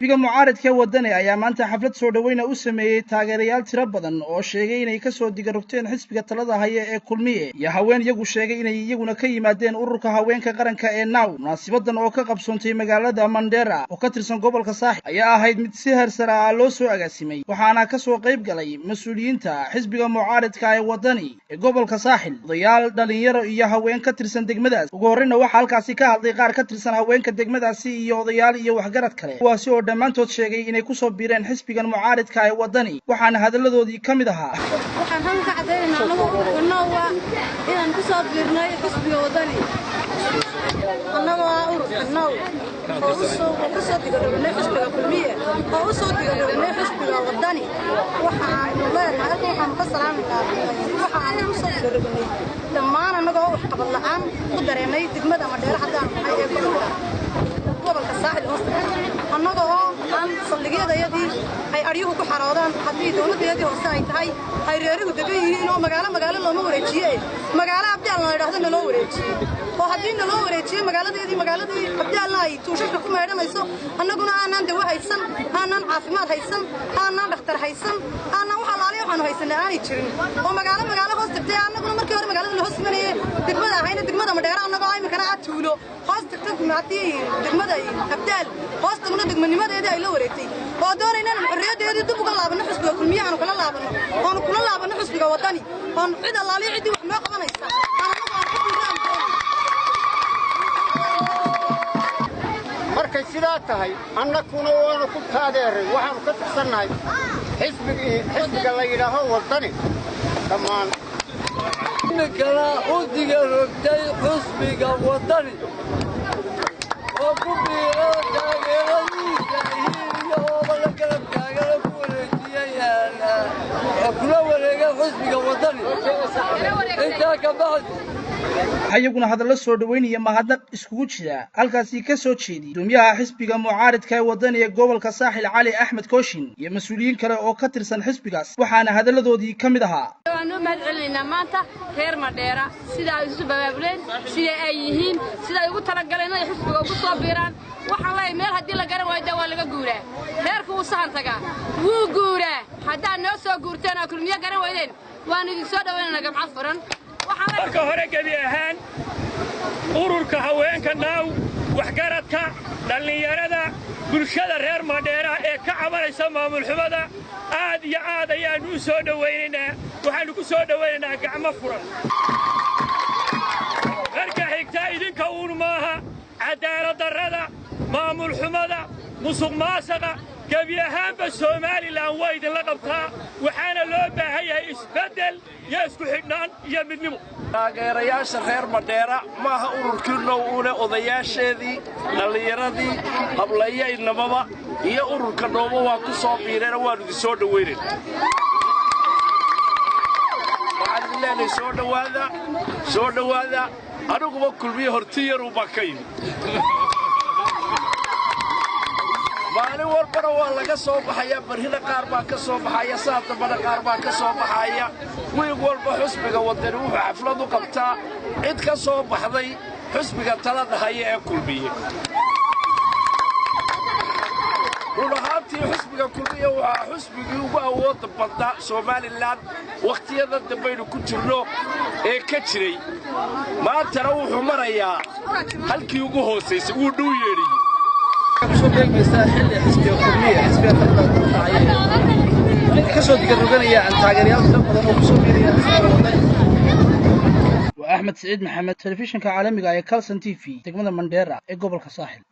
Xisbiga mucaaridka Wadani ayaa maanta xaflad soo dhoweyna u sameeyey taageerayaal tiro badan oo sheegay inay kasoo digarogteen xisbiga talada haya ee Kulmiye, iyo haween iyagu sheegay inay iyaguna ka yimaadeen ururka haweenka qaranka ee NAW. Munaasibadan oo ka qabsoontay magaalada Mandera oo ka tirsan gobolka Saaxil ayaa ahayd mid si heersara ah loo soo agaasimay, waxaana kasoo qayb galay mas-uuliyiinta xisbiga mucaaridka ee Wadani ee gobolka Saaxil, odayaal, dhalinyaro iyo haween ka tirsan degmadaas. Ugu horreyna waxaa halkaasi ka hadlay qaar ka tirsan haweenka degmadaasi iyo odayaal iyo waxgarad kale, kuwaasi oo dhammaantood sheegay inay kusoo biireen xisbigan mucaaridka ee Wadani, waxaana hadalladoodii ka mid ahaa: Waxaan halkan ka caddaynaynaa annagoo ururka NOW-a inaan ku soo biirnay xisbiga Wadani, annagoo ah ururka NOW oo ka soo digarognay xisbiga Kulmiye oo u soo digarognay xisbiga Wadani. Waxaanu leenahay halkan waxaanu ka salaamaynaa, waxaanu ku soo digarognay dhammaan annagoo waxqabad la'aan ku dareennay degmada Madheero haddaan nahay ee gobolka Saaxil hoosta, annaga oo aan saldhigyadayadii ay aryuhu ku xaroodaan, haddii dowladdayadii hoose ay tahay, ay reerihu degan yihiin oo magaalo magaalo looma wareejiye, magaalo Abdaalna la idhaahdo naloo wareejiyey, oo haddii naloo wareejiyey magaaladeedii, magaaladii Abdaalna ay tuushashka ku meedhanayso, annaguna aanaan dawo haysan, aanaan caafimaad haysan, aanaan dhakhtar haysan, aanaan wax allaaliya waxaanu haysanay aanay jirin, oo magaalo magaalo hoos tagtay. Annaguna markii hore magaalada la hoos imanayay degmada ahayna degmada Madheero, annagoo iminkana ah tuulo hoos tagta, haddii degmada Abdaal hoos tagno degmanimadeedii ay la wareegtay, oo doonayna inaan xorriyaddeedii dib uga laabanno xisbiga Kulmiye, aanu kala laabanno oonu kula laabanno xisbiga Waddani, oon cid allaaliya ciddii wax noo qabanaysa aan annagu aan ku biirno aan doonayno. Markay sidaa tahay, annakuna waanu ku taageeray. Waxaannu ka tirsannahay xisbiga la yidhaaho Waddani dhammaan. Iminkana u digarogtay xusbiga Waddani oo ku biiro taageeradiisa iyo ooba la garab taagano ku wareejiyey kula wareegay xusbiga Waddani. Intaa ka bacdi, Waxaa iyaguna hadallo soo dhoweynaya mahadnaq iskugu jira halkaasi ka soo jeediyey gudoomiyaha xisbiga mucaaridka ee Wadani ee gobolka Saaxil, Cali Axmed Kooshin, iyo mas-uuliyiin kale oo ka tirsan xisbigaas, waxaana hadalladoodii ka mid ahaa: Waan u mahad celinaynaa maanta reer Madheera sida ay isu babaabuleen, sida ay yihiin, sida ay ugu talagaleen inay xisbiga ugu soo biiraan. Waxaan leeyahay, meel haddii la garan waayo waa laga guuraa. Reerku wuu sahan tagaa, wuu guuraa. Haddaad noo soo guurteen oo Kulmiye garan waydeen, waannu idin soo dhowaynaynaa gabcad furan. Marka hore, gebi ahaan ururka haweenka NAW, waxgaradka, dhallinyarada, bulshada reer Madheera ee ka cabanaysa maamulxumada, aad iyo aad ayaannu u soo dhowaynaynaa. Waxaannu ku soo dhowaynaynaa gacmo furan. Marka xigta, idinka uun maaha cadaaladdarrada, maamulxumada, musuqmaasaqa. Gebi ahaanba Somaliland waa idinla qabtaa, waxaana loo baahan yahay isbeddel iyo isku xidhnaan iyo midnimo. Taageerayaasha reer Madheera maaha ururkii NOW une, odayaasheedii, dhallinyaradii, hablayo, inamaba iyo ururka NOW-ba waa ku soo biireena. Waannu idin soo dhowaynayn. Waxaan idin leenahay soo dhowaada, soo dhowaada. Aniguba Kulmiye hortiyaruu baa ka yimid. Maalin walbana waa laga soo baxayaa, barrina qaar baa ka soo baxaya, saa dambana qaar baa ka soo baxaya. Wiig walba xusbiga Waddani wuxuu xaflad u qabtaa cid ka soo baxday xusbiga talada haya ee Kulmiye. Run ahaantii, xusbiga Kulmiye waxaa xusbigii ugu awoodda badnaa Somaliland wakhtiyada dambaynu ku jirno ee ka jiray. Maantana wuxuu marayaa halkii ugu hoosaysay, wuu dhuu yeedhiyey. Kusoo beegmaysaa xilli xisbiga Kulmiye, xisbiga talada dalka haya, ka soo digaroganayaan taageerayaal tiro badan oo kusoo biiraya xisbiga Wadani. Waa Axmed Siciid Maxamed, telefishinka caalamiga ee Kalson TV, degmada Mandheera ee gobolka Saaxil.